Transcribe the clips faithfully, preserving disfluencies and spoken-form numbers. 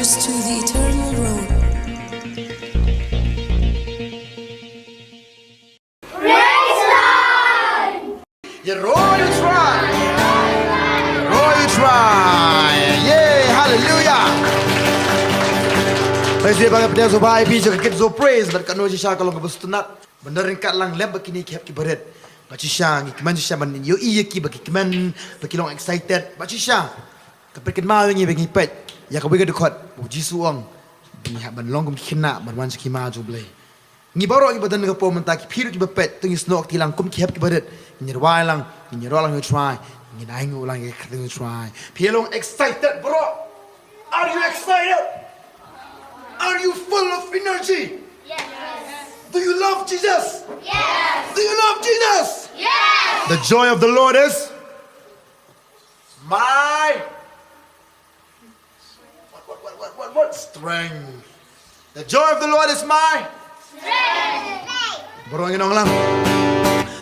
To the eternal road. Ïa roh ïa u Trai. Roh ïa u Trai. Yay, hallelujah. Praise the Lord, ba ka pdiang sngewbha ïa phi sha ka kit song praise bad katno shisha ka long kaba sngewtynnat. Ban da ryngkat lang lem bad kine ki hep ki barit. Bad shisha ngi kmen shisha ban ïohi ïa ki ba ki kmen, ba ki long excited. Bad shisha ka pynkynmaw ïa ngi ba ngi peit ïa kawei ka dkhot ba u Jisu u ong ba ngi hap ban long kum ki khynnah ban wan sha ki hima jong u Blei. Ngi baroh ngi ba don ha ka por mynta, ki phi ruh ki ba peit, to ngin snoh kti lang kum ki hep ki barit. Ngin ïa rwai lang, ngin ïa rwai lang ïa u Trai. Ngin ainguh lang ïa ka kyrteng u Trai. Phi long excited baroh? Are you excited? Are you full of energy? Yes. Do you love Jesus? Yes. Do you love Jesus? Yes. The joy of the Lord is my what, what, what, what, what, what? Strength. The joy of the Lord is my strength. Baroh ngin ong lang.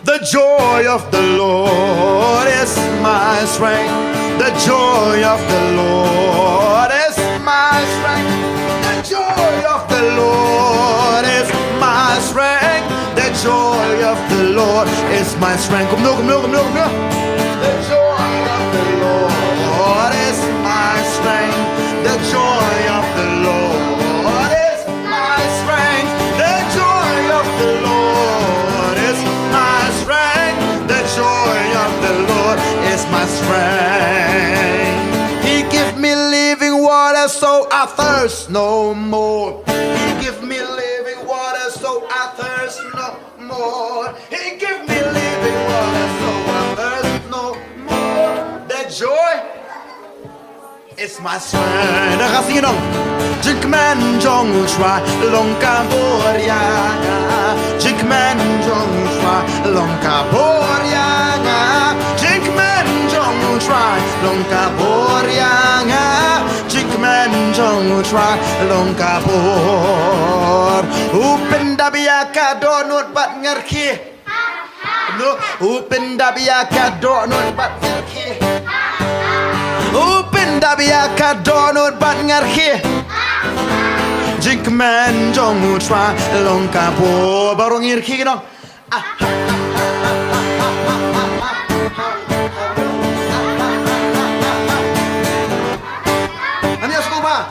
The joy of the Lord is my strength. The joy of the Lord is my strength. The joy of the Lord is my strength. The joy of the Lord is my strength. Kumno, kumno, kumno, kumno? The joy of the Lord is my strength. The joy of the Lord is my strength. The joy of the Lord is my strength. The joy of the Lord is my strength. He give me living water so I thirst no more. He give me living water so I thirst no more. He give me living water so I thirst no more. The joy is my strength. Na ka sing nong. Jingkmen jong u Trai long ka bor ïa nga. Jingkmen jong u Trai long ka bor ïa nga. Jingkmen jong u Trai long ka bor ïa nga. Jingkmen jong u Trai long ka bor. U pyndap ïa ka dohnud bad nga rkhie. No, u pyndap ïa ka dohnud bad nga rkhie. U pyndap ïa ka dohnud bad nga rkhie. Jingkmen jong u Trai long ka bor. Baroh ngi rkhie ki nong. Ani as ko ba.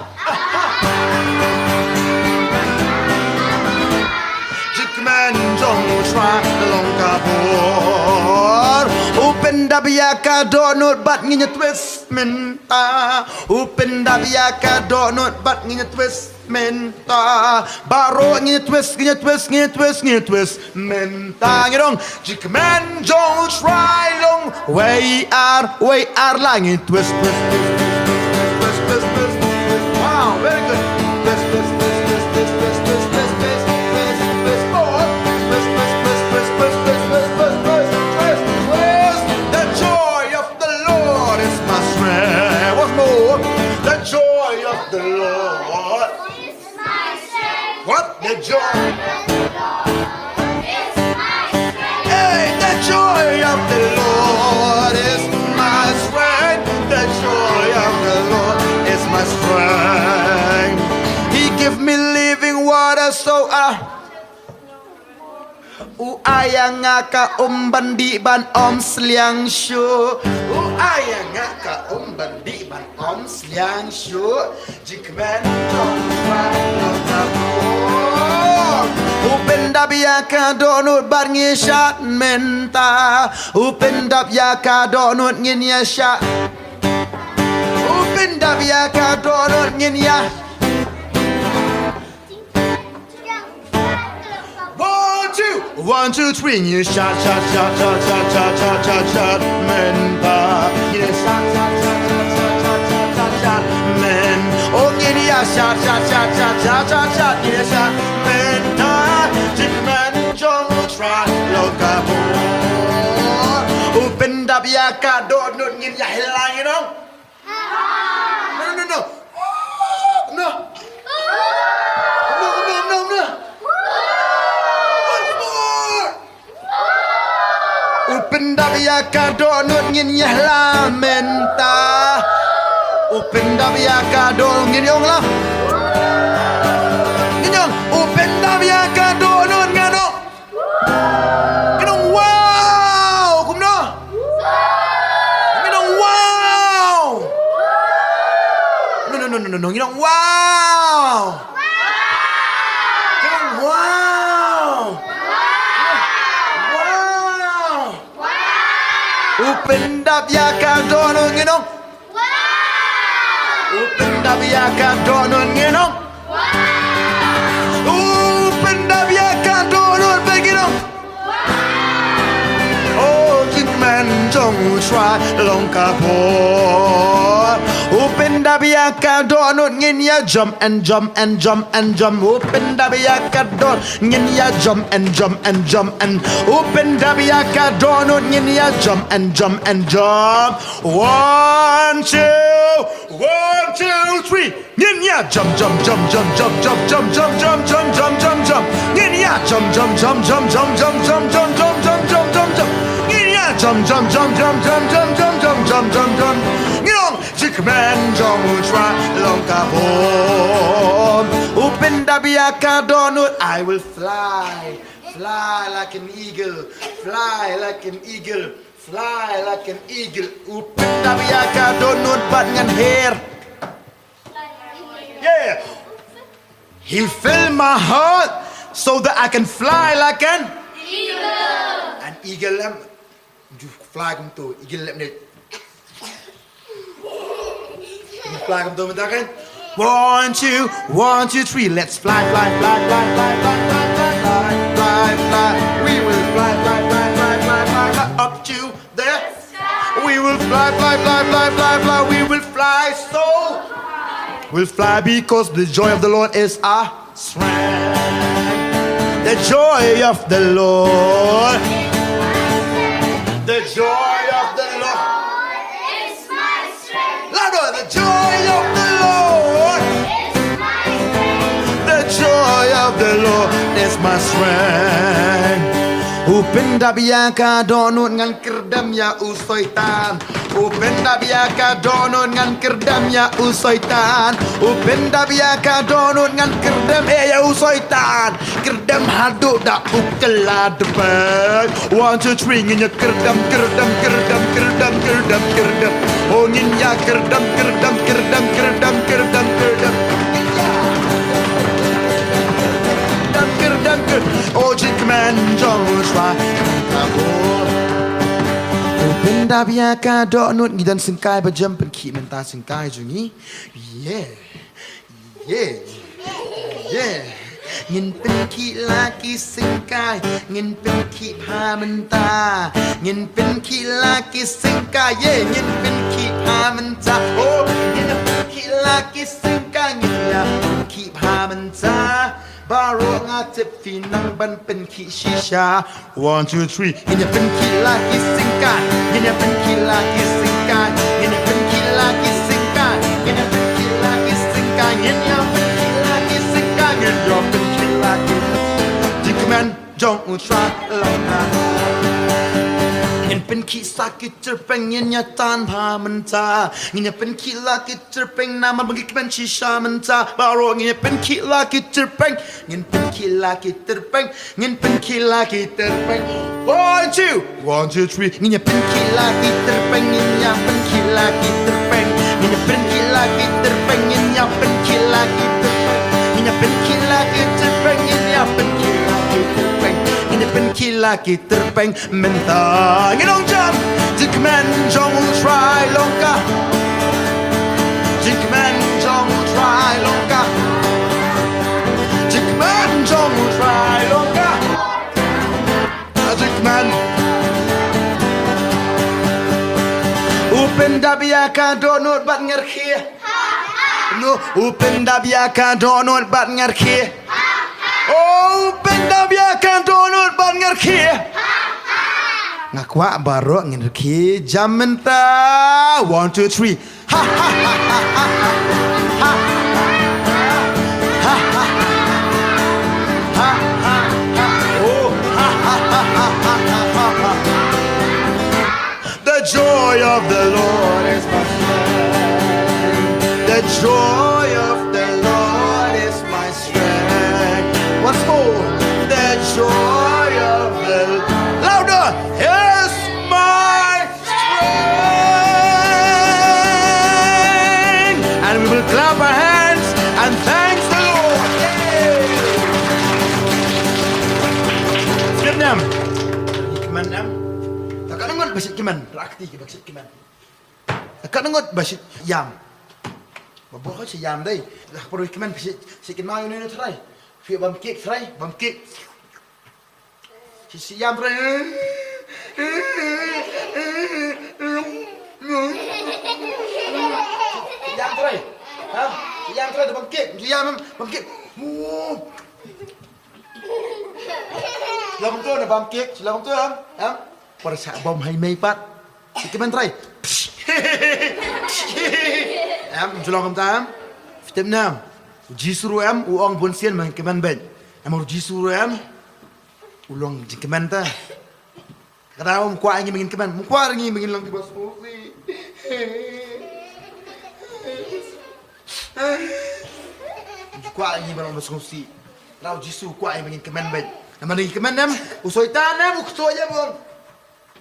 Jingkmen jong u Trai long ka bor. U pyndap ïa ka dohnud bad ngin ïa twist mynta. U pyndap ïa ka dohnud bad ngin ïa twist mynta. Baroh ngin ïa twist, ngin ïa twist, ngin ïa twist, ngin ïa twist mynta. Ngi dong. Jingkmen jong u Trai long wei ar, wei ar la ngin twist, twist, twist. Wow, very good. Twist, twist, twist. The joy of the Lord is my strength. Once more. The joy of the Lord. What? The joy. Hey, the joy of the Lord is my strength. The joy of the Lord is my strength. He give me living water, so I. U ai ïa nga ka um ban dih ban ym sliang shuh. U ai ïa nga ka um ban dih ban ym sliang shuh. Jingkmen jong u Trai long ka bor. U pyndap ïa ka dohnud bad ngin ïa shad mynta. U pyndap ïa ka dohnud ngin ïa shad. U pyndap ïa ka dohnud ngin ïa. One, two, one, two, three, ngin ïa shad, shad, shad mynta. Ngin ïa shad, shad, shad mynta. Oh, ngin ïa shad, shad, shad, ngin ïa shad mynta. Jingkmen jong u Trai long ka bor. U pyndap ïa ka dohnud ngin ïa hilang ïa nong. No, no, no, no. No. No, no, no, no. Once more. U pyndap ïa ka dohnud ngin ïa la mynta. U pyndap ïa ka dohnud, ngin ong la. Ngin ong, u pyndap ïa ka dohnud, ngin ong. Ngin ong wow, kumno? Ngin ong wow. No, no, no, no, no, no, ngin ong wow. Ngin ong wow. Wow. U pyndap ïa ka dohnud, ngin ong. U pyndap ïa ka dohnud, ngin ong. U pyndap ïa ka dohnud, ngin ong. Oh, jingkmen jong U Trai long ka bor. U pyndap ïa ka dohnud, ngin ïa jump and jump and jump and jump. U pyndap ïa ka dohnud, ngin ïa jump and jump and jump and. U pyndap ïa ka dohnud, ngin ïa jump and jump and jump. One, two, one, two, three. Ngin ïa jump, jump, jump, jump. Ngin ïa jump, jump, jump. Ngin ïa jump, jump, jump. Ngin ong, jingkmen jong U Trai long ka bor. U pyndap ïa ka dohnud, I will fly, fly like an eagle, fly like an eagle, fly like an eagle. U pyndap ïa ka dohnud bad ngan her. Yeah. He filled my heart so that I can fly like an eagle. An eagle em. Ju fly kumto, eagle lep ne. Fly kumto mynta kan. One, two, one, two, three. Let's fly, fly, fly, fly, fly, fly, fly, fly, fly, fly. We will fly, fly, fly, fly, fly, fly, fly, up to the. We will fly, fly, fly, fly, fly, fly. We will fly so. We'll fly because the joy of the Lord is our strength. The joy of the Lord. The joy of the Lord. Louder. The joy of the Lord. The joy of the Lord is my strength. U pyndap ïa ka dohnud ngan kyrdem ïa u soitan. U pyndap ïa ka dohnud ngan kyrdem ïa u soitan. U pyndap ïa ka dohnud ngan kyrdem, eh, ïa u soitan. Kyrdem haduh da u kylla dpei. One, two, three, ngin ïa kyrdem, kyrdem, kyrdem, kyrdem, kyrdem, kyrdem. Oh, ngin ïa kyrdem, kyrdem, kyrdem, kyrdem, kyrdem, kyrdem. Kyrdem, kyrdem, kyrdem. Oh, jingkmen jong U Trai. U pyndap ïa ka dohnud, ngi don syngkai ba jem, pynkhih mynta syngkai jong ngi. Yeah. Yeah. Yeah. Ngin pynkhih la ki syngkai, ngin pynkhih bha mynta. Ngin pynkhih la ki syngkai, yeah, ngin pynkhih bha mynta. Oh, ngin pynkhih la ki syngkai, ngin ïa pynkhih bha mynta. Baroh nga tip phi nang ban pynkhih shisha. One, two, three. Ngin ïa pynkhih la ki syngkai. Ngin ïa pynkhih la ki syngkai. Ngin ïa pynkhih la ki syngkai. Ngin ïa pynkhih la ki syngkai. Ngin ïa pynkhih la ki syngkai. Ngin ïa pynkhih la ki. Jingkmen jong U Trai long ka. Ngin pynkhih sa ki tyrpeng, ngin ïa tan bha mynta. Ngin ïa pynkhih la ki tyrpeng namar ba ngi kmen shisha mynta. Baroh ngin ïa pynkhih la ki tyrpeng. Ngin pynkhih la ki tyrpeng. Ngin pynkhih la ki tyrpeng. One, two. One, two, three. Ngin ïa pynkhih la ki tyrpeng. Ngin ïa pynkhih la ki tyrpeng. Ngin ïa pynkhih la ki tyrpeng. Ngin ïa pynkhih la ki tyrpeng. Ngin ïa pynkhih la ki tyrpeng. Ngin ïa pynkhih la ki tyrpeng. Ngin ïa pynkhih la ki tyrpeng. Mynta ngin ong jam. Jingkmen jong U Trai long ka. Jingkmen jong U Trai long ka. Jingkmen jong U Trai long ka. Jingkmen. U pyndap ïa ka dohnud bad nga rkhie. No, u pyndap ïa ka dohnud bad nga rkhie. Oh, u pyndap ïa ka dohnud bad nga rkhie. Nga kwah baroh ngin rkhie jam mynta. One, two, three. Ha, ha, ha. Oh, ha, ha, ha. The joy of the Lord is my strength. Joy of the Lord is my strength. Once more, the joy of the Lord, louder, is my strength. And we will clap our hands and thanks the Lord. Yay! Skip nam. Kmen nam. Tak ada ngon basit kmen. Rakti ke basit kmen. Ka ngut ba shi yam. Ba bor shi yam dei. Lah perlu kmen shi shi kmen ma ini trai. Fi bam kek trai, bam kek. Shi shi yam trai. Yam trai. Ha? Shi yam trai bam kek. Shi yam bam kek. Long tu na bam kek, long tu am. Am. Para sa bom hai mai pat. Kmen trai. Em, julong kam tam. Fitem nam. Jisu ruh em, u ong bun sien man kmen ben. Em ur Jisu ruh em. U long jingkmen ta. Kada um kwah ngi mengin kmen. Mengkwah ngi mengin long di bos. Kwah ngi ba long bos ngsi. Rau Jisu kwah ngi mengin kmen ben. Nama ngi kmen nam. U soitan nam, u soitan bong.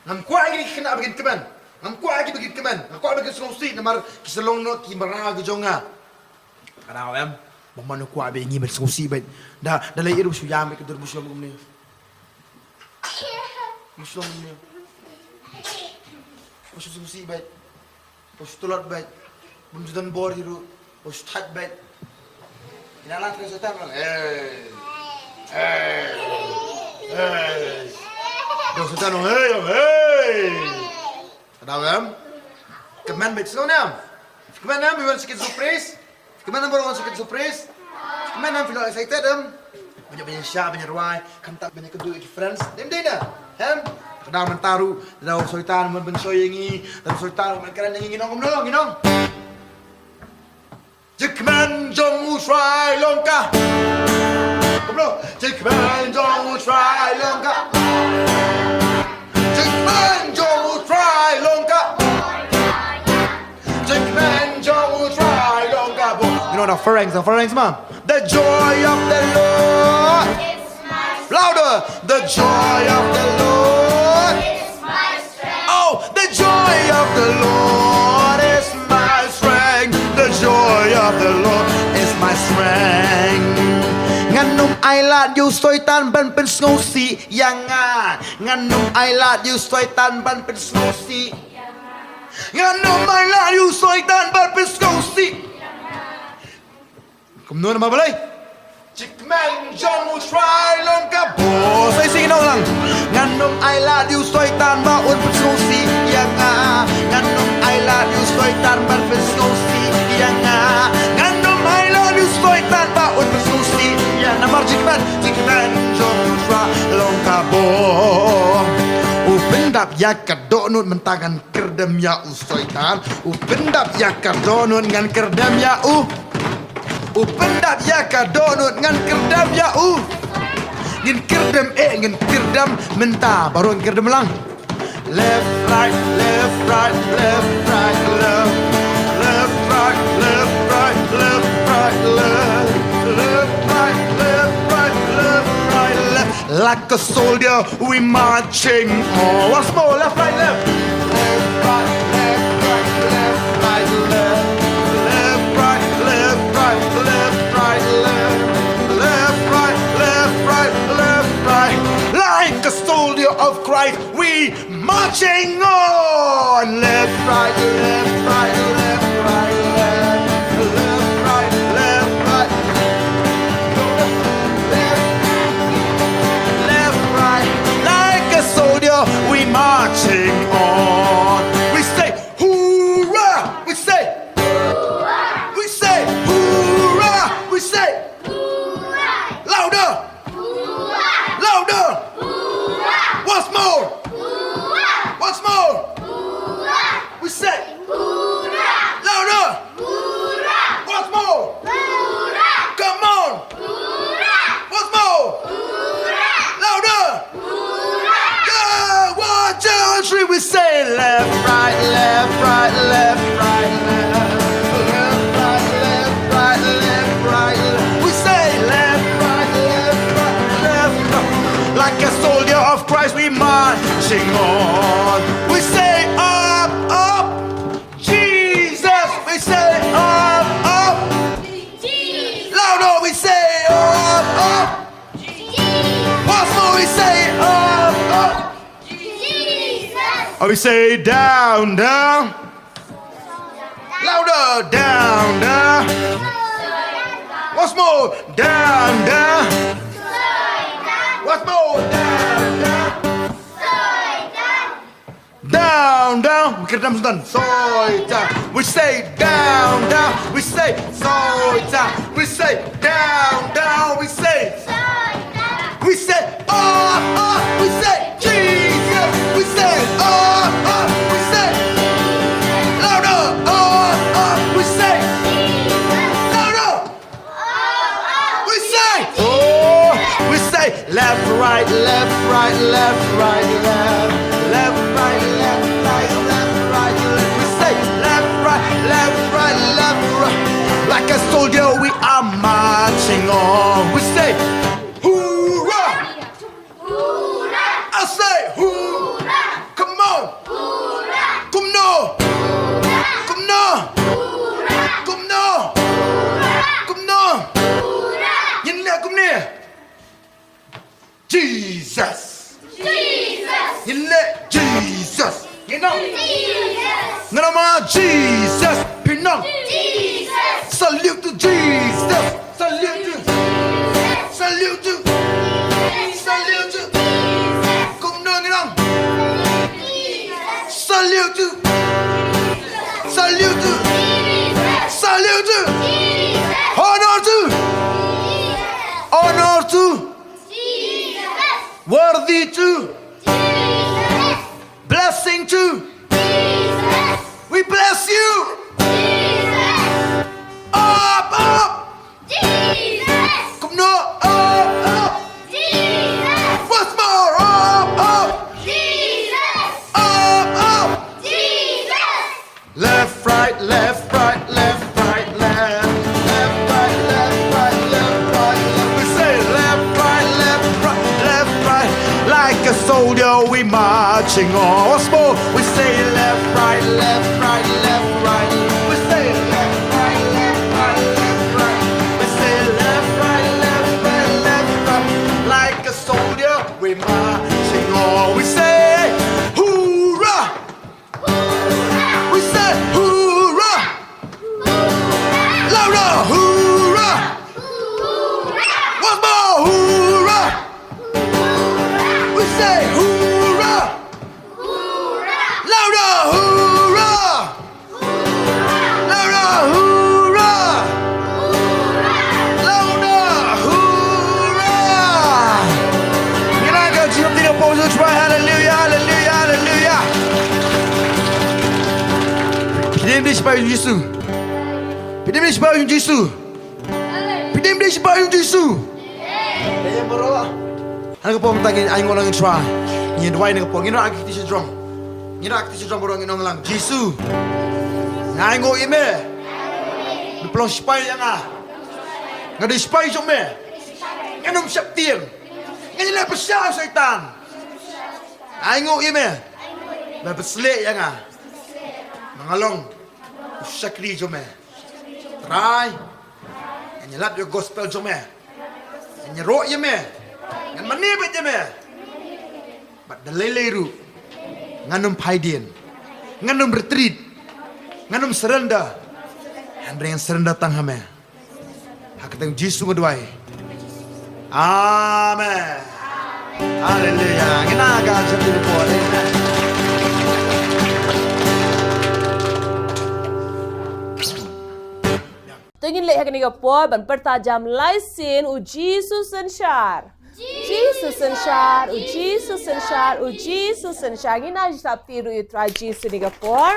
Ngam kwah ïa ki khynnah ba kin kmen. Ngam kwah ïa ki ba kin kmen. Ngam kwah ba kin sngewsih namar ki sa long noh ki mraw ki jong nga. Ka daw em. Ba man u kwah ba ngi ban sngewsih bad. Da da lei ïa u shu ïam ïa ka dur bu shu long kumne. Bu shu long kumne. Bu shu sngewsih bad. Bos tulot bad. Bun judan bor hiru. Bos thait bad. Ina lang kena setan lang. Hey. Hey. Hey. Bos setan lang. Hey, hey. Ka daw em. Kmen bad sngewsih nam. Kmen nam iwan sikit surprise. Kmen nam baru sikit surprise. Kmen nam feel excited em. Banyak-banyak sha, banyak ruai, kanta banyak kedu ki friends. Dem dei na. Hem. Ka daw mynta ruh, da u soitan man ban soi ïa ngi, da u soitan man kren ïa ngi, ngi nong kumno, ngi nong. Jingkmen jong u Trai long ka. Kumno? Jingkmen jong u Trai long ka. Jingkmen jong u Trai long ka. Jingkmen jong u Trai long ka. You know the pharynx, the pharynx, man. The joy of the Lord. Louder. The joy of the Lord. Oh, the joy of the Lord is my strength. The joy of the Lord is my strength. Ngan ym ai lad ïa u soitan ban pynsngewsih ïa nga. Ngan ym ai lad ïa u soitan ban pynsngewsih. Ngan ym ai lad ïa u soitan ban pynsngewsih. Kumno namar balei? Jingkmen jong u Trai long ka bor. Sa ïa ngi nong lang. Ngan ym ai lad ïa u soitan ba un pynsngewsih ïa nga. Ngan ym ai lad ïa u soitan ba un pynsngewsih ïa nga. Ngan ym ai lad ïa u soitan ba un pynsngewsih ïa nga. Namar jingkmen, jingkmen jong u Trai long ka bor. U pyndap ïa ka dohnud mynta ngan kyrdem ïa u soitan. U pyndap ïa ka dohnud ngan kyrdem ïa u. U pyndap ïa ka dohnud ngan kyrdem ïa u. Ngin kyrdem eh, ngin kyrdem mynta baroh ngin kyrdem lang. Left, right, left, right, left, right, left. Left, right, left, right, left, right, left. Left, right, left, right, left, right, left. Like a soldier, we marching on. Once more, left, right, left. Left, right, left, right, left, right, left. Left, right, left, right, left, right, left. Left, right, left, right, left, right. Like a soldier of Christ, we marching on. Left, right, left, right, left, right, left. Left, right, left, right. Left, left, right. Like a soldier, we marching on. We say, hoorah! We say, we say, hoorah! We say, louder! Louder! Once more! Once more! We say, louder! Once more! Come on! Once more! Louder! Yeah! One, two, three, we say left, right, left, right, left, right, left. Left, right, Oh, we say down, down. Louder, down, down. Once more, down, down. Once more, down, down. Down, down. We can dance down. Soita. We say down, down. We say soita. We say down, down. We say. We say up, up. We say Jesus. We say up, up. We say louder. Up, up. We say louder. We say oh. We say left, right, left, right, left, right, left, left, right, left, right, left, right, left. We say left, right, left, right, left, right. Like a soldier, we are marching on. We say hoorah. I say hoorah. Come on. Kumno. Kumno. Kumno. Kumno. Ngin leh kumne. Jesus. Ngin leh Jesus. Ngin ong. Ngin ong ma Jesus. Phin ong. Salute to Jesus. Salute to. Salute to. Salute to. Kumno ngin ong. Salute to. Salute to. Salute to. Honor to. Honor to. Worthy to. Blessing to. We bless you. Up, up. Kumno, up, up. Once more, up, up. Up, up. Left, right, left, right, left, right, left. Left, right, left, right, left, right, left. We say left, right, left, right, left, right. Like a soldier, we marching on. Once more, we say left, right, left, right, left, right. We say left, right, left, right, left, right. We say left, right, left, right, left, right. Like a soldier, we marching on. We say hoorah. We say hoorah. Louder, hoorah. Once more, hoorah. We say hoorah. Louder, hoorah. Louder, hoorah. Louder, hoorah. Ngin ai ka jingïaroh ïa u Trai. Hallelujah, hallelujah, hallelujah. Phi dei ban sipai u Jisu. Phi dei ban sipai u Jisu. Phi dei ban sipai u Jisu. Ha kane ka por mynta ngin ainguh lang ïa u Trai. Ngin duwai ha kane ka por, ngin rah ki kti sha jrong. Ngin rah ki kti sha jrong baroh, ngin ong lang, Jisu, nga ainguh ïa me. Me pynlong sipai ïa nga. Nga dei sipai jong me. Ngan ym sheptieng. Ngan ym leh pyrshah ïa u Soitan. Ainguh ïa me. Me pynsleh ïa nga ba nga long u shakri jong me. Trai, ngan ïalap ïa u gospel jong me. Ngan ïaroh ïa me. Ngan mane beit ïa me. Bad da lei lei ruh ngan ym phai dien. Ngan ym retreat. Ngan ym surrender. Hynrei ngan surrender tang ha me. Ha ka kyrteng Jisu nga duwai. Amen. Haleluya. Ngin ai ka jingïaroh ïa u Trai. Te ngin leit ha kane ka por ban pyrta jam lai sien, U Jisu Synshar. Jisu Synshar, U Jisu Synshar, U Jisu Synshar. Ngin ai jingthap kti ruh ïa u Trai Jisu ha kane ka por.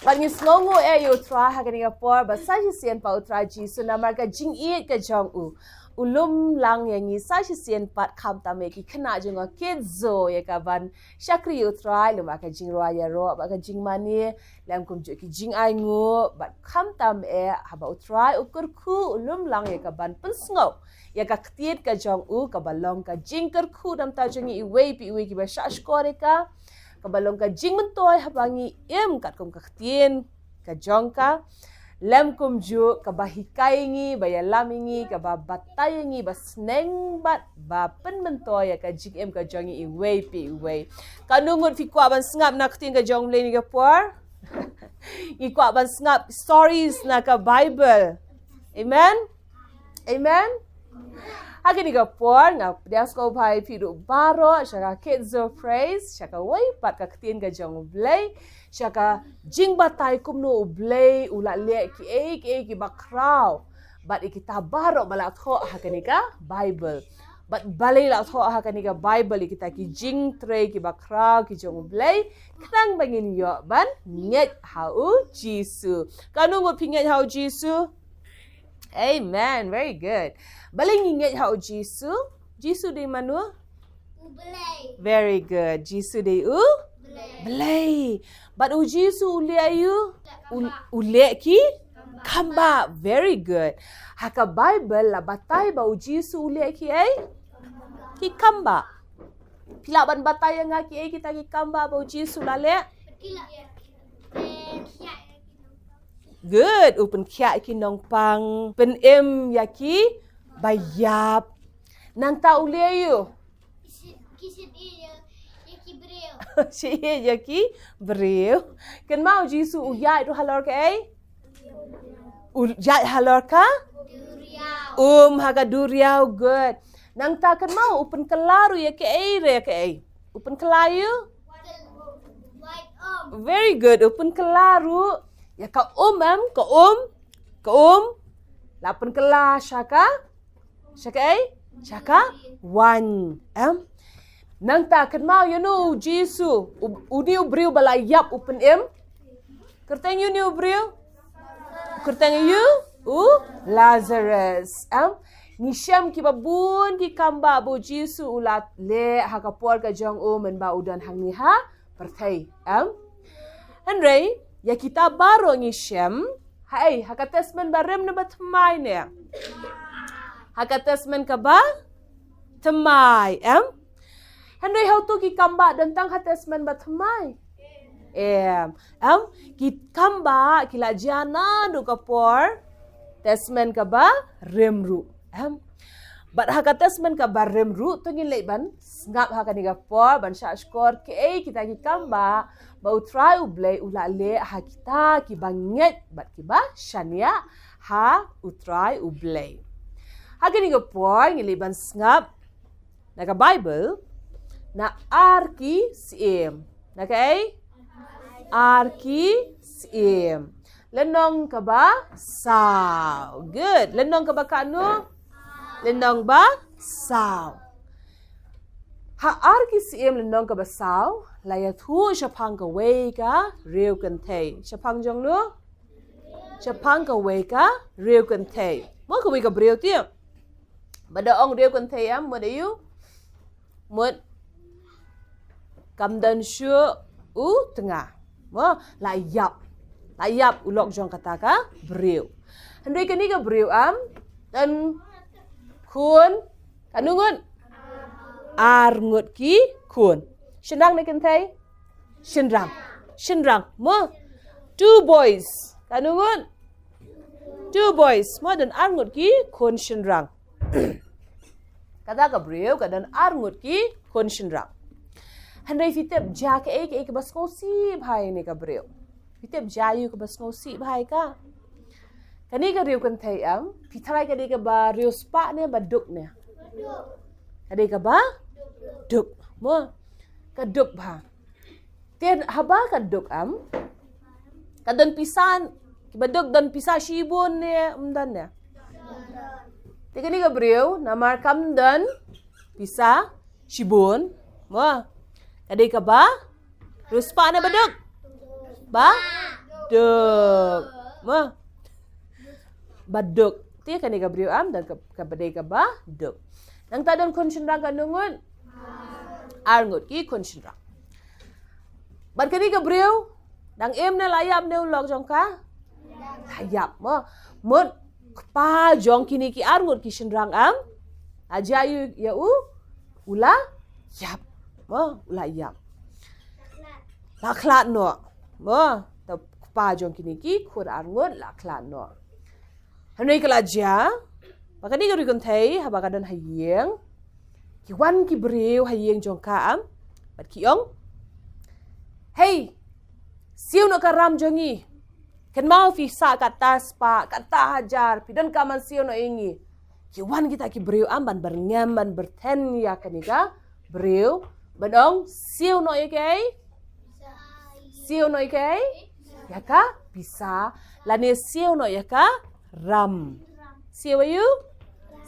Bad ngin sngewnguh eh ïa u Trai ha kane ka por, bad sa shisien pat u Trai Jisu namar ka jingïeit ka jong u, u lum lang ïa ngi sa shisien pat, khamtam ïa ki khynnah jong nga ki Kidzo, ïa ka ban shakri ïa u Trai lem bad ka jingrwai ïaroh bad ka jingmane, lem kumjuh ki jingainguh, bad khamtam eh haba u Trai u kyrkhu, u lum lang ïa ka ban pynsngew ïa ka ktien ka jong u, kaba long ka jingkyrkhu namar jong ngi iwei pa iwei kiba shahshkor ïa ka, kaba long ka jingmyntoi haba ngi im katkum ka ktien ka jong ka. Lem kumjuh kaba hikai ngi, ba ïalam ngi, kaba batai ngi, ba sneng bad ba pynmyntoi ïa ka jingim ka jong ngi iwei pa iwei. Katno ngut phi kwah ban sngap na ka ktien ka jong U Blei kane ka por? Ngi kwah ban sngap stories na ka Bible. Amen. Amen. Ha kane ka por nga pdiang sngewbha ïa phi ruh baroh sha ka Kids of Praise, sha kawei pat ka ktien ka jong U Blei, sha ka jingbatai kumno U Blei u la leh kiei kiei kiba khraw bad ïa kita baroh ba la thoh ha kane ka Bible. Bad balei la thoh ha kane ka Bible ïa kita ki jingtrei kiba khraw ki jong U Blei, khnang ba ngin ïoh ban ngeit ha U Jisu. Katno ngut phi ngeit ha U Jisu? Amen. Very good. Balei ngi ngeit ha U Jisu? Jisu dei mano? U Blei. Very good. Jisu dei U Blei. Blei. Bad U Jisu u leh aïu? U, u leh ki khambah. Very good. Ha ka Bible la batai ba U Jisu u leh kiei? Ki khambah. Phi lah ban batai ïa nga kiei kita ki khambah ba U Jisu la leh? Good, u pynkhiah ki nongpang, pynim ïa ki ba ïap. Nangta u leh aïu? Ki shait ïa ki briew. Shait ïa ki briew. Kynmaw U Jisu u ïaid ruh halor kaei? U ïaid halor ka? Duriaw. Um, ha ka duriaw, good. Nangta kynmaw u pynkylla ruh ïa kaei re kaei? U pynkylla aïu? Very good. U pynkylla ruh ïa ka um, em, ka um, ka um. La pynkylla sha ka, sha kaei? Sha ka waiñ, em. Nangta kynmaw ïa uno U Jisu, u, une u briew ba la ïap u pynim? Kyrteng ïa une u briew? Kyrteng ïa u? U Lazarus, em. Ngi shem kiba bun ki khambah ba U Jisu u la leh ha ka por ka jong u mynba u don hangne ha pyrthei, em. Hynrei ïa kita baroh ngi shem ha ei? Ha ka Testament Barim ne Bathymmai ne? Ha ka Testament kaba thymmai, em. Hynrei hato ki khambah don tang ha Testament Bathymmai? Em, em, ki khambah ki la jia naduh ka por Testament kaba rim ruh, em. Bad ha ka Testament kaba rim ruh to ngin leit ban sngap ha kane ka por ban shah shkor kaei kita ki khambah ba U Trai U Blei u la leh ha kita kiba ngeit bad kiba shaniah ha U Trai U Blei. Ha kane ka por ngin leit ban sngap na ka Bible, na Ar ki Syiem. Na kaei? Ar ki Syiem. Lynnong kaba saw. Good. Lynnong kaba katno? Lynnong ba saw. Ha Ar ki Syiem lynnong kaba saw la ïathuh shaphang kawei ka riewkynthei. Shaphang jong no? Shaphang kawei ka riewkynthei. Mo, kawei ka briew te ba da ong riewkynthei, em, mut aïu? Mut kam don shuh u tnga. Mo, la ïap. La ïap u lok jong kata ka briew. Hynrei kane ka briew, em, don khun katno ngut? Ar ngut ki khun. Shynrang ne kynthei? Shynrang. Shynrang. Mo? Two boys. Katno ngut? Two boys. Mo, don ar ngut ki khun shynrang. Kata ka briew ka don ar ngut ki khun shynrang. Hynrei phi tip jia kaei kaei kaba sngewsih bha ïa kane ka briew? Phi tip jia aïu kaba sngewsih bha ïa ka? Kane ka riewkynthei, em, phi tharai ka dei kaba riewspah ne ba duk ne? Ka dei kaba duk. Mo, ka duk bha. Te haba ka duk, em, ka don pisa, kiba duk don pisa shibun ne ym don ne? Te kane ka briew namar kam don pisa shibun, mo, ka dei kaba riewspah ne ba duk? Ba duk. Mo, ba duk. Te kane ka briew, em, don ka, kaba dei kaba duk. Nangta don khun shynrang katno ngut? Ar ngut ki khun shynrang. Bad kane ka briew dang im ne la ïap ne u lok jong ka? La ïap, mo. Mut kpa jong kine ki ar ngut ki shynrang, em, la jia aïu ïa u? U la ïap. Mo, u la ïap. La khlad noh. Mo, te kpa jong kine ki khun arngut la khlad noh. Hynrei ka la jia ba kane ka ri kynthei haba ka don ha ïing, ki wan ki briew ha ïing jong ka, am, bad ki ong, "Hei, siew noh ka ram jong ngi. Kynmaw phi sah kata spah, kata hajar, phi donkam ban siew noh ïa ngi." Ki wan kita ki briew, am, ban byrngem, ban byrthen ïa kane ka briew, ban ong, "Siew noh ïa kaei? Siew noh ïa kaei? Ïa ka pisa, lane siew noh ïa ka ram. Siew aïu?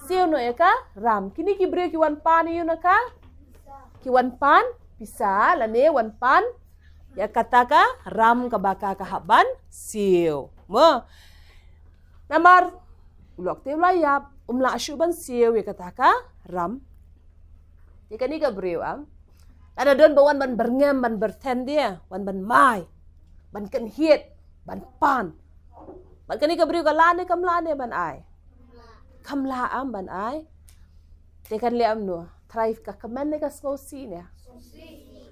Siew noh ïa ka ram." Kine ki briew ki wan pan aïu na ka? Ki wan pan pisa, lane wan pan ïa kata ka ram kaba ka, ka hap ban siew. Mo. Namar u lok te u la ïap, um lah shuh ban siew ïa kata ka ram. Te kane ka briew, am, lada don ba wan ban byrngem, ban byrthen, de wan ban mai, ban kynhied, ban pan, bad kane ka briew ka lah ne kam lah ne ban ai? Kam lah, am, ban ai. Te kan leh kumno? Trai ka kmen ne ka sngewsih ne?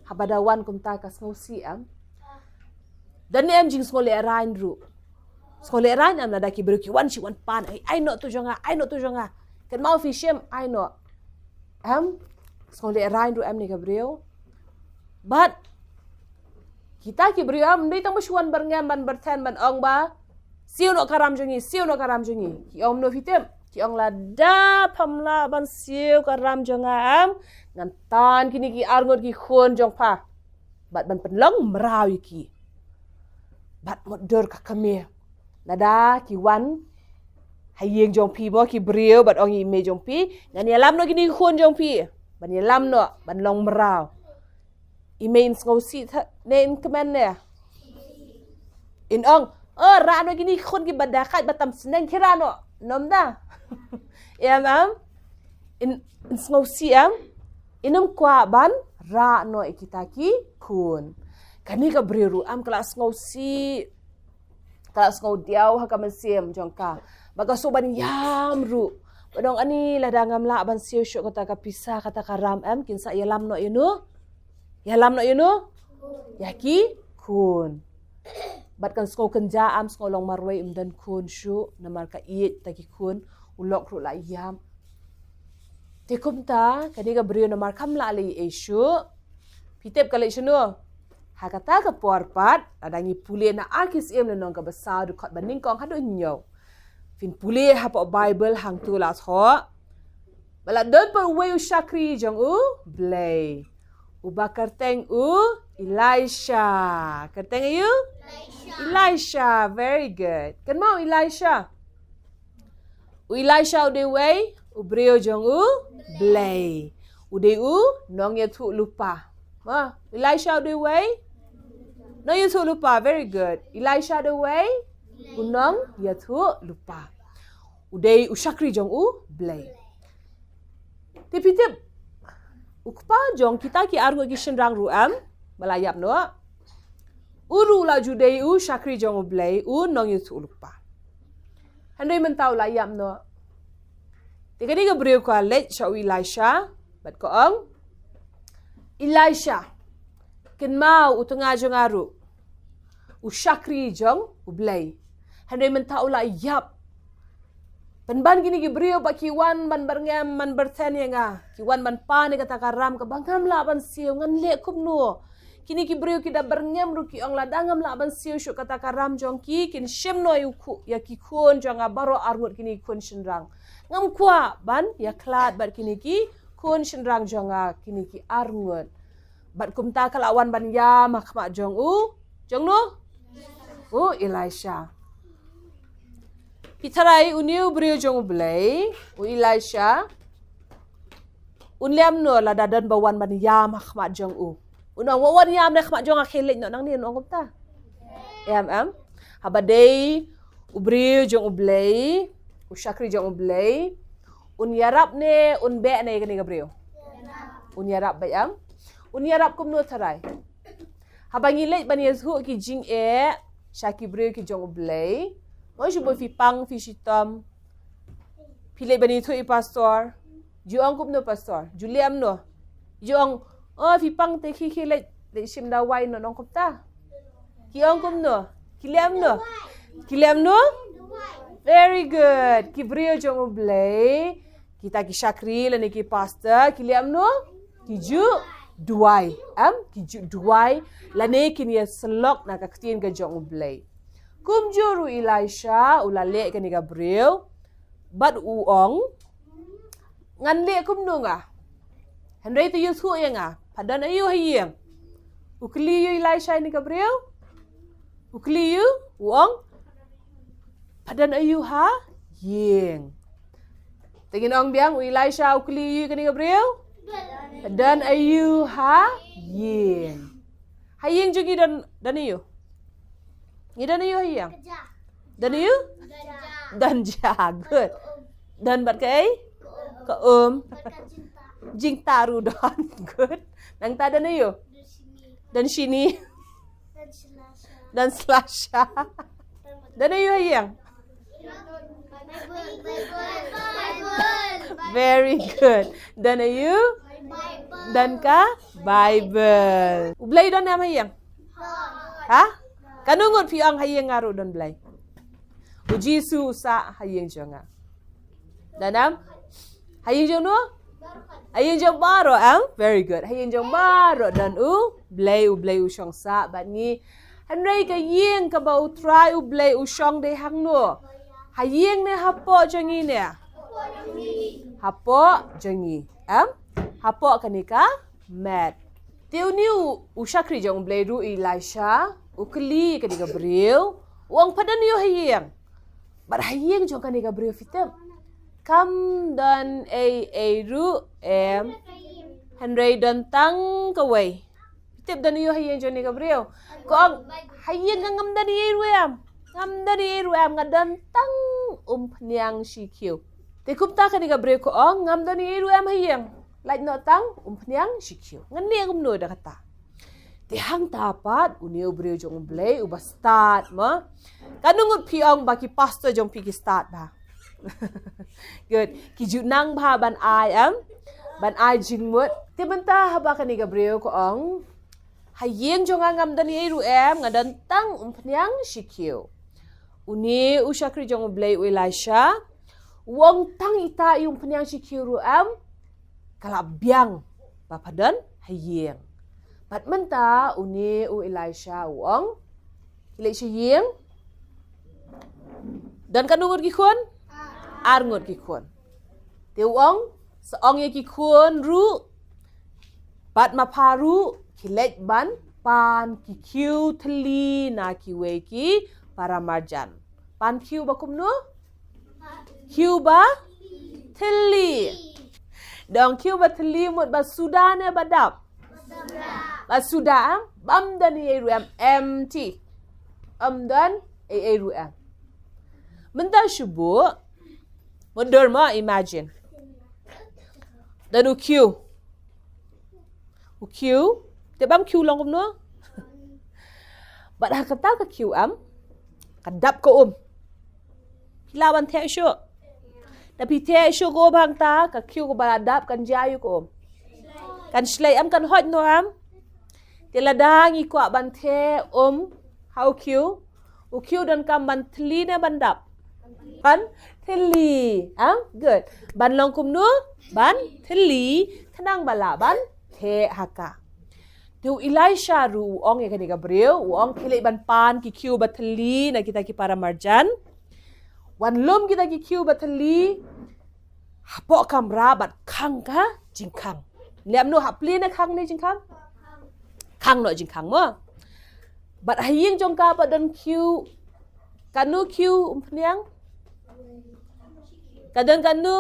Haba da wan kumta ka sngewsih, am? Don ne em jingsngewlehraiñ ruh? Sngewlehraiñ, am, lada ki briew ki wan shi wan pan, "Ai, ai noh tu jong nga, ai noh tu jong nga. Kynmaw phi shim, ai noh." Em? Sngewlehraiñ ruh em ne ka briew? Bad kita ki briew, am, ym dei tang ba shu wan byrngem, ban byrthen, ban ong ba, "Siew noh ka ram jong ngi, siew noh ka ram jong ngi." Ki ong kumno phi tip? Ki ong, "Lada pham lah ban siew ka ram jong nga, am, ngan tan kine ki arngut ki khun jong pha bad ban pynlong mraw ïa ki. Bad mutdur ka kmie, lada ki wan ha ïing jong phi, mo, ki briew, bad ong ïa i mei jong phi, 'Ngan ïalam noh kine ki khun jong phi ban ïalam noh, ban long mraw.'" I mei in sngewsih ne in kmen ne? In ong, "Oh, rah noh kine ki khun kiba da kait ba tam sneng, khie rah noh." Ym da? Em, em? In, in sngewsih, em? In ym kwah ban rah noh ïa kita ki khun. Kane ka briew ruh, am, ka la sngewsih, ka la sngewdiaw ha ka mynsiem jong ka, ba ka shu ban ïam ruh, ba ong, "Ani, lada ngam lah ban siew shuh kata ka pisa, kata ka ram, em, kin sa ïalam noh ïa no, ïalam noh ïa no, ïa ki khun." Bad kan sngew kynjah, am, sngew long marwei, ym don khun shuh, namar ka ïeit ta ki khun, u lok ruh la ïap. Te kumta kane ka briew, namar kam lah leh ei shuh, phi tip ka leh shano? Ha kata ka por pat, lada ngi pule na Ar Ki Syiem lynnong kaba saw, dkhot ba nyngkong haduh hynñiew, phin pule hapoh Baibl hangto la thoh ba la don pat uwei u shakri jong U Blei, uba kyrteng u Elisha. Kyrteng aïu? Elisha. Elisha. Very good. Kynmaw Elisha. U Elisha u dei uwei u briew jong U Blei. U dei u nongïathuhlypa. Ma, Elisha u dei uwei nongïathuhlypa. Very good. Elisha u dei uwei u nongïathuhlypa. U dei u shakri jong U Blei. Te phi tip, u kpa jong kita ki arngut ki shynrang ruh, em, ba la ïap noh, u ruh u la ju dei u shakri jong U Blei, u nongïathuhlypa. Hynrei mynta u la ïap noh. Te kane ka briew ka leit sha u Elisha bad ka ong, "Elisha, kynmaw u tnga jong nga ruh, u shakri jong U Blei. Hynrei mynta u la ïap. Pynban kine ki briew ba ki wan ban byrngem, ban byrthen ïa nga, ki wan ban pan ïa kata ka ram kaba ngam lah ban siew, ngan leh kumno? Kine ki briew ki da byrngem ruh, ki ong lada ngam lah ban siew shuh kata ka ram jong ki, kin shim noh ïa u khu-, ïa ki khun jong nga baroh arngut, kine ki khun shynrang. Ngam kwah ban ïakhlad bad kine ki khun shynrang jong nga, kine ki arngut." Bad kumta ka la wan ban ïam ha khmat jong u, jong no? U Elisha. Phi tharai une u briew jong U Blei, u Elisha, un leh kumno lada don ba wan ban ïam ha khmat jong u? Un ong, "Wat wan ïam ne khmat jong nga, khie leit noh nangne," un ong kumta? Em, em. Haba dei u briew jong U Blei, u shakri jong U Blei, un ïarap ne un beh ne ïa kane ka briew? Un ïarap beit, em. Un ïarap kumno tharai? Haba ngi leit ban ïathuh ki jingeh sha ki briew ki jong U Blei, mo, shu ba phi pang, phi shitom, phi leit ban ïathuh ïa i pastor, ju ong kumno pastor? Ju leh kumno? Ju ong, "Oh, phi pang te khie, khie leit, leit shim dawai noh," un ong kumta? Ki ong kumno? Ki leh kumno? Ki leh kumno? Very good. Ki briew jong U Blei, kita ki shakri lane ki pastor, ki leh kumno? Ki ju duwai. Em, ki ju duwai lane kin ïa syllok na ka ktien ka jong U Blei. Kumjuh ruh Elisha u la leh kane ka briew bad u ong, ngan leh kumno nga? Hynrei to ïathuh ïa nga, pha don aïu ha ïing? U kylli aïu Elisha ïa kane ka briew? U kylli aïu? U ong, pha don aïu ha ïing? Te ngin ong biang, u Elisha u kylli aïu ïa kane ka briew? Pha don aïu ha ïing? Ha ïing jong ngi don, don aïu? Ngi don aïu ha ïing? Don aïu? Don ja, good. Don bad kaei? Ka um. Jingtah ruh don, good. Nangta don aïu? Don shini. Don slasha. Don aïu ha ïing? Very good. Don aïu? Don ka Bible. U Blei don em ha ïing? Ha? Katno ngut phi ong ha ïing nga ruh don Blei? U Jisu u sah ha ïing jong nga. Don em? Ha ïing jong no? Ha ïing jong baroh em? Very good. Ha ïing jong baroh don U Blei, U Blei u shong sah bad ngi. Hynrei ka ïing kaba U Trai U Blei u shong dei hangno? Ha ïing ne hapoh jong ngi ne? Hapoh jong ngi. Em? Hapoh kane ka met. Te une u, u shakri jong U Blei ruh Elisha u kylli kane ka briew, u ong pha don aïu ha ïing? Bad ha ïing jong kane ka briew phi tip, kam don ei ei ruh em. Hynrei don tang kawei. Phi tip don aïu ha ïing jong kane ka briew? Ka ong, ha ïing nga ngam don ei ei ruh em. Ngam don ei ei ruh em, nga don tang umphniang shi khiew. Te kumta kane ka briew ka ong, ngam don ei ei ruh em ha ïing. Lait noh tang umphniang shi khiew. Ngan leh kumno da kata? Te hangta pat une u briew jong U Blei uba stad mo. Katno ngut phi ong ba ki pastor jong phi ki stad bha? Good. Ki ju nang bha ban ai em? Ban ai jingmut. Te mynta haba kane ka briew ka ong, ha ïing jong nga ngam don ei ei ruh em, nga don tang umphniang shi khiew. Une u shakri jong U Blei u Elisha u ong tang ita i umphniang shi khiew ruh em, ka la biang ba pha don ha ïing. Bad mynta une u Elisha u ong, khie leit sha ïing. Don katno ngut ki khun? Ar ngut ki khun. Te u ong, sa ong ïa ki khun ruh bad ma pha ruh, khie leit ban pan ki khiew thylli na kiwei ki paramarjan. Pan khiew ba kumno? Khiew ba thylli. Dang khiew ba thylli mut ba suda ne ba dap? Ba suda, em? Bym don ei ei ruh em, empty. Ym don ei ei ruh em. Mynta shu buh, mut dur mo, imagine. Don u khiew. U khiew. Te bam khiew long kumno? Bad ha kata ka khiew em, ka dap ka um. Phi lah ban theh shuh? Da phi theh shuh ka um hangta, ka khiew kaba la dap kan jia ïa ka um? Kan shlei em, kan hoit noh em? Te lada ngi kwah ban theh um ha u khiew, u khiew donkam ban thylli ne ban dap? Ban thylli. Em? Good. Ban long kumno? Ban thylli. Khnang ba lah ban theh ha ka. Te u Elisha ruh u ong ïa kane ka briew, u ong khie leit ban pan ki khiew ba thylli na kita ki paramarjan. Wan lum kita ki khiew ba thylli hapoh kamra bad khang ka jingkhang. Leh kumno, hap plie ne khang ne jingkhang? Khang noh jingkhang mo. Bad ha ïing jong ka pat don khiew, katno khiew umphniang? Ka don katno?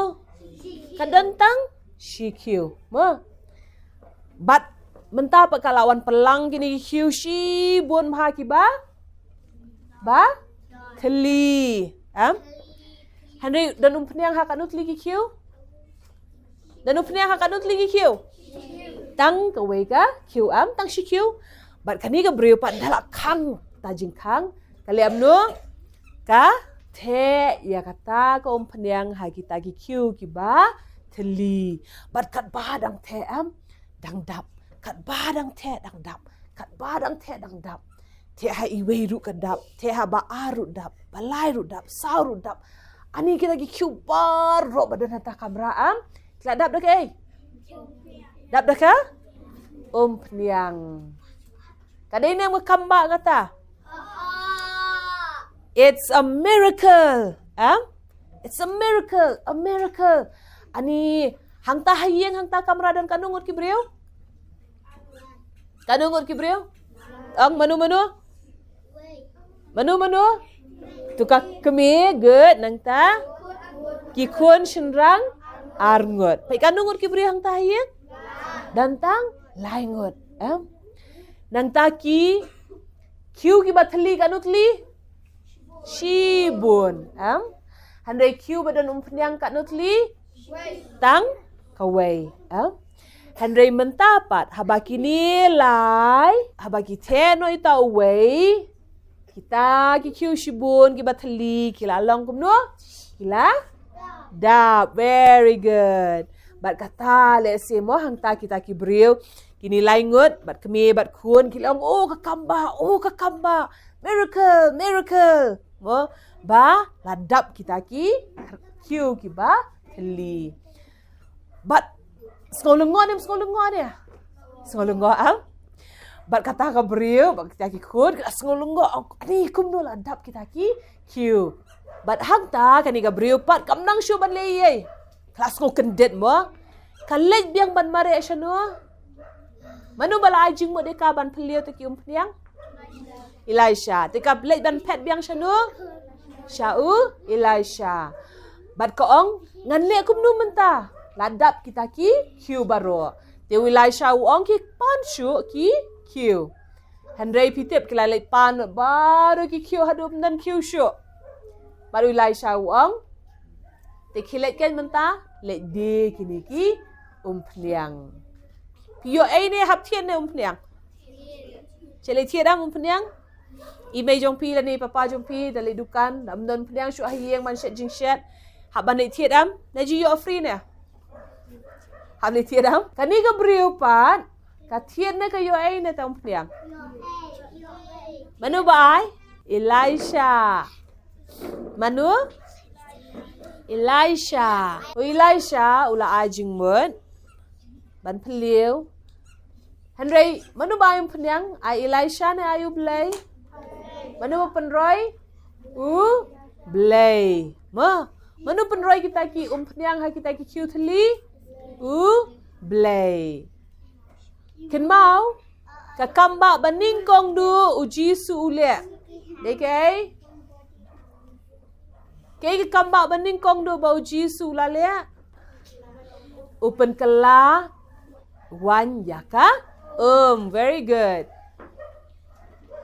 Ka don tang shi khiew mo. Bad mynta pat ka la wan pynlang kine ki khiew shibun bha kiba, ba thylli. Em? Hynrei don umphniang ha katno tylli ki khiew? Don umphniang ha katno tylli ki khiew? Tang kawei ka khiew, em, tang shi khiew. Bad kane ka briew pat da la khang ta jingkhang, ka leh kumno? Ka theh ïa kata ka umphniang ha kita ki khiew kiba thylli. Bad katba dang theh, em, dang dap. Katba dang theh dang dap. Katba dang theh dang dap. Te ha iwei ruh ka dap, te ha ba ar ruh dap, ba lai ruh dap, saw ruh dap. Ani kita ki khiew baroh ba don hata kamra, am? Ki la dap da kaei? Dap da ka umphniang. Ka dei ne em ka kambah kata? It's a miracle. Am? It's a miracle, a miracle. Ani hangta ha ïing, hangta kamra don katno ngut ki briew? Katno ngut ki briew? Ong, mano mano? Mano mano? Tu ka kmie, good, nangta ki khun shynrang ar ngut. Peit katno ngut ki briew hangta ha ïing? Don tang lai ngut, em? Nangta ki khiew kiba thylli, katno thylli? Shibun, em? Hynrei khiew ba don umphniang, katno thylli? Tang kawei, em? Hynrei mynta pat, haba kine lai, haba ki theh noh ïa uta uwei, kita ki khiew shibun kiba thylli ki la long kumno? Ki la dap. Very good. Bad kata lehse mo, hangta kita ki briew, kine lai ngut, bad kmie bad khun, ki la ong, "Oh, ka kambah, oh, ka kambah. Miracle, miracle." Mo, ba la dap kita ki khiew kiba thylli. Bad sngew lyngngoh ne em sngew lyngngoh ne? Sngew lyngngoh, am? Bad kata ka briew, bad kita ki khun, ka sngew lyngngoh, "Ani kumno la dap kita ki khiew?" Bad hangta kane ka briew pat kam nang shuh ban leh ei ei. Ka la sngew kyndit mo. Ka leit biang ban mareh shano? Mano ba la ai jingmut ïa ka ban phylliew ïa ki umphniang? Elisha. Te ka leit ban phet biang shano? Sha u Elisha. Bad ka ong, "Ngan leh kumno mynta? La dap kita ki khiew baroh." Te u Elisha u ong, "Ki pan shuh ki khiew." Hynrei phi tip ki la leit pan baroh ki khiew haduh ym don khiew shuh. Bad u Elisha u ong, "Te khie leit kein mynta, leit die kine ki umphniang." Phi ïoh ei ne hap thied ne umphniang? Shet leit thied em umphniang? I mei jong phi lane papa jong phi da leit dukan, da ym don umphniang shuh ha ïing ban shet jingshet. Hap ban leit thied em? Ne ju ïoh free ne? Hap leit thied em? Kane ka briew pat, ka thied ne ka ïoh ei ne tang umphniang? Mano ba ai? Elisha. Mano? Elisha. U Elisha u la ai jingmut ban phylliew. Hynrei mano ba ai umphniang? Ai Elisha ne ai U Blei? Mano ba pynroi? U Blei. Mo, mano pynroi kita ki umphniang ha kita ki khiew thylli? U Blei. Kynmaw, ka kambah ba nyngkong duh u Jisu u leh. Dei kaei? Kaei ka kambah ba nyngkong duh ba u Jisu u la leh? U pynkylla waiñ ïa ka um. Very good.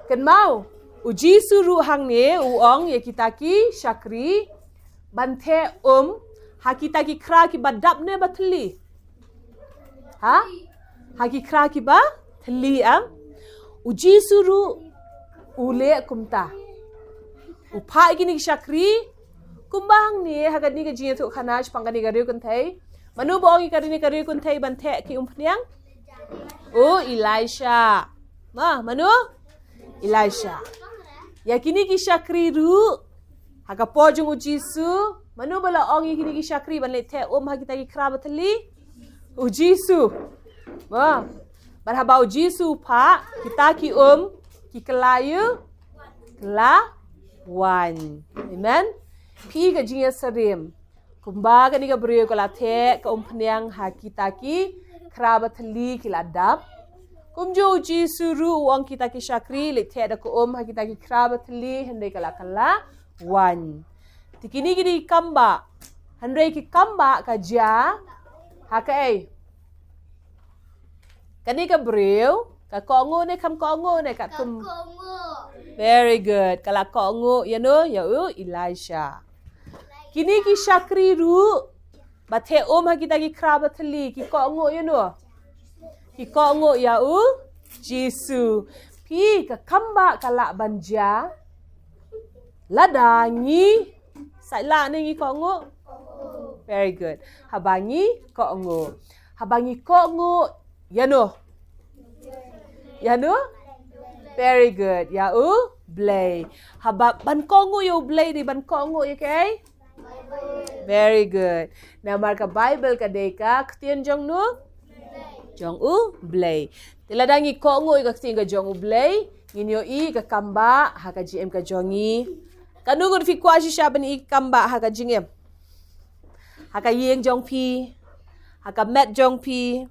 Kynmaw, u Jisu ruh hangne u ong ïa kita ki shakri ban theh um ha kita ki khra kiba dap ne ba thylli? Ha? Ha ki khra kiba thylli, em? U Jisu ruh u leh kumta. U phah ïa kine ki shakri kumba hangne ha kane ka jingïathuhkhana shaphang kane ka riewkynthei. Mano ba ong ïa kane ka riewkynthei ban theh ki umphniang? U Elisha. Ma, mano? Elisha. Ïa kine ki shakri ruh, ha ka por jong u Jisu, mano ba la ong ïa kine ki shakri ban leit theh um ha kita ki khra ba thylli? U Jisu. Mo. Bad haba u Jisu u phah, kita ki um ki kylla ïa u, kylla waiñ. Amen. Phi ka jingïasyriem. Kumba kane ka briew ka la theh ka umphniang ha kita ki khra ba thylli ki la dap, kumjuh u Jisu ruh u ong kita ki shakri leit theh da ka um ha kita ki khra ba thylli hynrei ka la kylla waiñ. Te kine ki dei ki kambah. Hynrei ki kambah ka jia ha kaei? Kane ka briew ka kohnguh ne kam kohnguh ne katkum? Very good. Ka la kohnguh ïano? Ïa u Elisha. Kine ki shakri ruh ba theh um ha kita ki khra ba thylli ki kohnguh ïano? Ki kohnguh ïa u Jisu. Phi, ka kambah ka lah ban jia lada ngi sait lah ne ngi kohnguh? Very good. Haba ngi kohnguh. Haba ngi kohnguh ïano? Ïano? Very good. Ïa U Blei. Haba ban kohnguh ïa U Blei dei ban kohnguh ïa kaei? Very good. Namar ka Bible ka dei ka ktien jong nu? Jong U Blei. Te lada ngi kohnguh ïa ka ktien ka jong U Blei, ngin ïohi ka kambah ha ka jingim ka jong ngi. Kano ngut phi kwah shisha ban i kambah ha ka jingim? Ha ka ïing jong phi, ha ka met jong phi,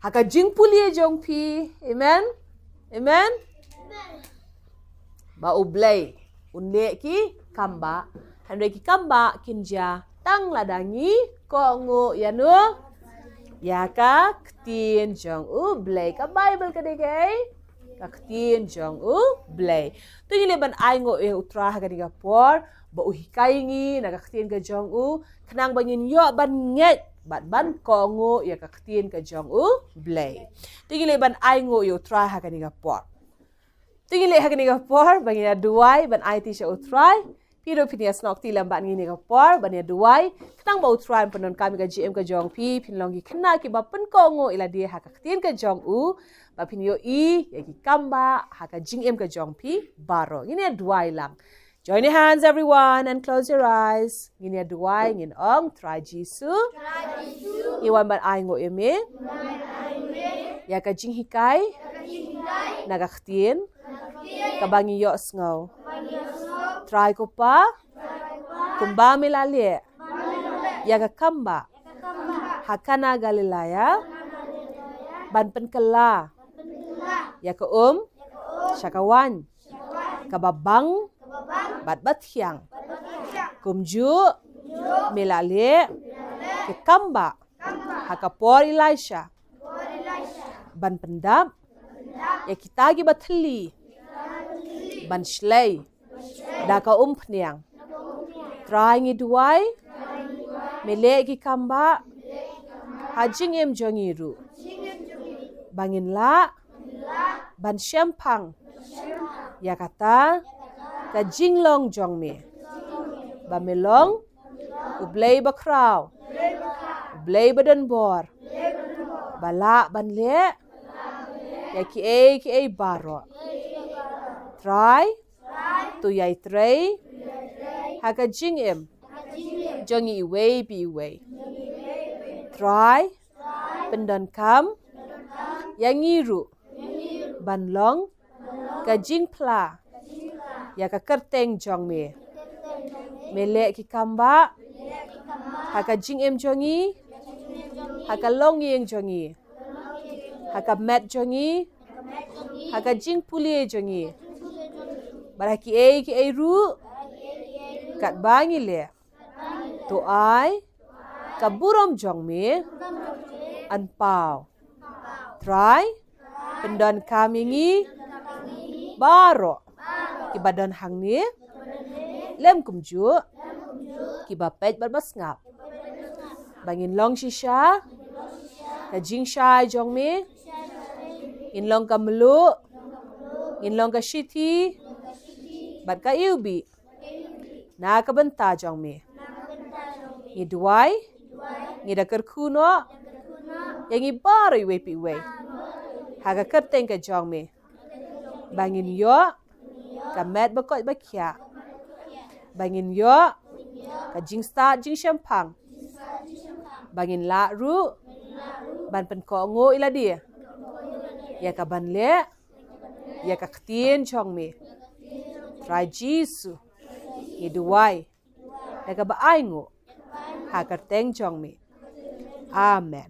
ha ka jingpule jong phi. Amen. Amen. Ba U Blei un leh ki kambah. Hynrei ki kambah kin jia tang lada ngi kohnguh ïa nu, ïa ka ktien jong U Blei. Ka Bible ka dei kaei? Ka ktien jong U Blei. To ngin leit ban ainguh ïa U Trai ha kane ka por ba u hikai ngi na ka ktien ka jong u, khnang ba ngin ïoh ban ngeit bad ban kohnguh ïa ka ktien ka jong U Blei. To ngin leit ban ainguh ïa U Trai ha kane ka por. To ngin leit ha kane ka por ba ngin ïa duwai ban aiti sha U Trai. Phi ruh phin ïa snoh kti lem bad ngi ha kane ka por ban ïa duwai, khnang ba U Trai un pyndonkam ïa ka jingim ka jong phi, phin long ki khynnah kiba pynkohnguh ïa lade ha ka ktien ka jong u, ba phin ïohi ïa ki kambah ha ka jingim ka jong phi baroh. Ngin ïa duwai lang. Join your hands, everyone, and close your eyes. Ngin ïa duwai, ngin ong, Trai Jisu, ngi wan ban ainguh ïa me ïa ka jinghikai na ka ktien kaba ngi ïohsngew. Trai ko Pa, kumba me la leh ïa ka kambah ha Kana Galilaya, ban pynkylla ïa ka um sha ka waiñ kaba bang bad ba thiang. Kumjuh me la leh ïa ka kambah ha ka por Elisha, ban pyndap ïa kita kiba thylli ban shlei da ka umphniang. Trai ngi duwai, me leh ki kambah ha jingim jong ngi ruh, ba ngin lah ban shemphang ïa kata ka jinglong jong me, ba me long U Blei bakhraw, U Blei badonbor, ba lah ban leh ïa kiei kiei baroh. Trai, to ïai trei ha ka jingim jong ngi iwei pa iwei. Trai, pyndonkam ïa ngi ruh ban long ka jingphla ïa ka kyrteng jong me. Me leh ki kambah ha ka jingim jong ngi, ha ka longïing jong ngi, ha ka met jong ngi, ha ka jingpule jong ngi, bad ha kiei kiei ruh katba ngi leh. To ai ka burom jong me yn paw. Trai, pyndonkam ïa ngi baroh kiba don hangne, lem kumjuh kiba peit bad ba sngap, ba ngin long shisha ka jingshai jong me, ngin long ka mluh, ngin long ka shithi bad ka iwbih na ka bynta jong me. Ngi duwai, ngi da kyrkhu noh ïa ngi baroh iwei pa iwei ha ka kyrteng ka jong me, ba ngin ïoh ka met ba koit ba khiah, ba ngin ïoh ka jingstad jingshemphang, ba ngin lah ruh ban pynkohnguh ïa lade ïa ka ban leh ïa ka ktien jong me. Trai Jisu, ngi duwai da kaba ainguh ha ka kyrteng jong me. Amen.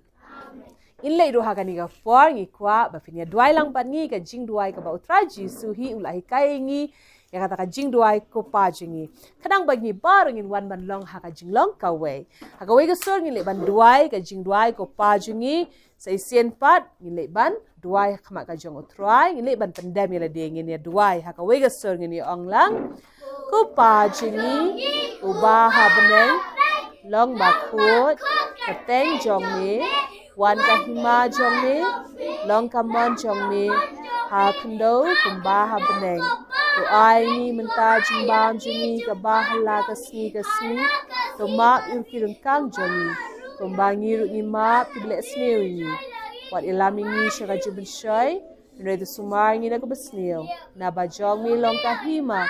Ngin leit ruh ha kane ka por, ngi kwah ba phin ïa duwai lang bad ngi ka jingduwai kaba U Trai Jisu hi u la hikai ïa ngi, ïa kata ka jingduwai ko Pa jong ngi. Khnang ba ngi baroh ngin wan ban long ha ka jinglong kawei. Ha kawei ka sur ngin leit ban duwai ka jingduwai ko Pa jong ngi. Sa shisien pat ngin leit ban duwai ha khmat ka jong U Trai, ngin leit ban pyndem ïa lade, ngin ïa duwai ha kawei ka sur, ngin ïa ong lang. Ko Pa jong ngi uba ha bneng, long bakhuid ka kyrteng jong me, wan ka hima jong me, long ka mon jong me ha khyndew kumba ha bneng. To ai ngi mynta jingbam jong ngi kaba ha la ka sngi ka sngi. To map ïa ki ryngkang jong ngi kumba ngi ruh ngi map ïa kiba leh sniew ïa ngi. Wat ïalam ïa ngi sha ka jingpynshoi, Hynrei to sumar ïa ngi na kaba sniew, naba jong me long ka hima,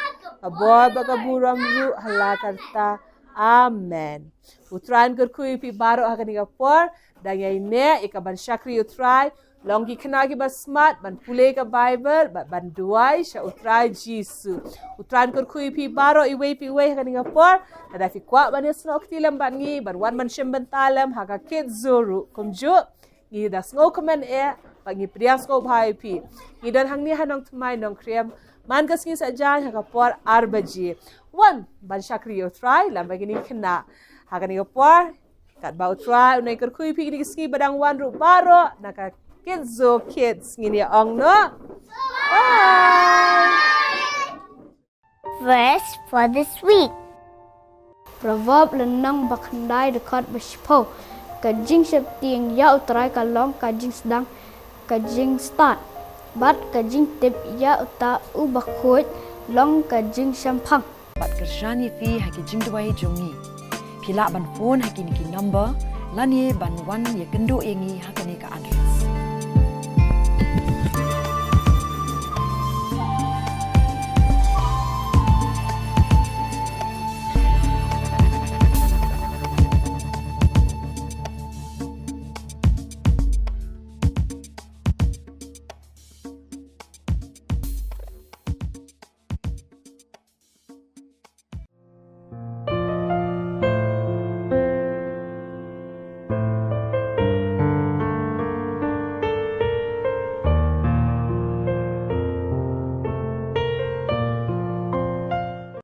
ka bor bad ka burom ruh ha la karta. Amen. U Trai un kyrkhu ïa phi baroh ha kane ka por. Dang ïai neh ïa ka ban shakri U Trai. Long ki khynnah kiba smat ban pule ka Baibl bad ban duwai sha U Trai Jisu. U Trai un kyrkhu ïa phi baroh iwei pa iwei ha kane ka por. Lada phi kwah ban ïasnoh kti lem bad ngi, ban wan ban shim bynta lem ha ka Kids Zoo ruh, kumjuh ngi da sngewkmen eh bad ngi pdiang sngewbha ïa phi. Ngi don hangne ha Nongthymmai Nongkrem man ka sngi saitjaiñ ha ka por ar baje. Wan ban shakri ïa U Trai lem bad kine ki khynnah ha kane ka por. Katba U Trai un ïai kyrkhu ïa phi kine ki sngi ba dang wan ruh baroh na ka Kids Zoo Kids, ngin ïa ong noh. Bye. Verse for this week. Proverb lynnong ba khyndai dkhot ba shiphew. Ka jingsheptieng ïa U Trai ka long ka jingsdang ka jingstad, bad ka jingtip ïa uta uba khuid long ka jingshemphang. Bad kyrshan ïa phi ha ki jingduwai jong ngi. Phi lah ban phone ha kine ki number lane ban wan ïakynduh ïa ngi ha kane ka address.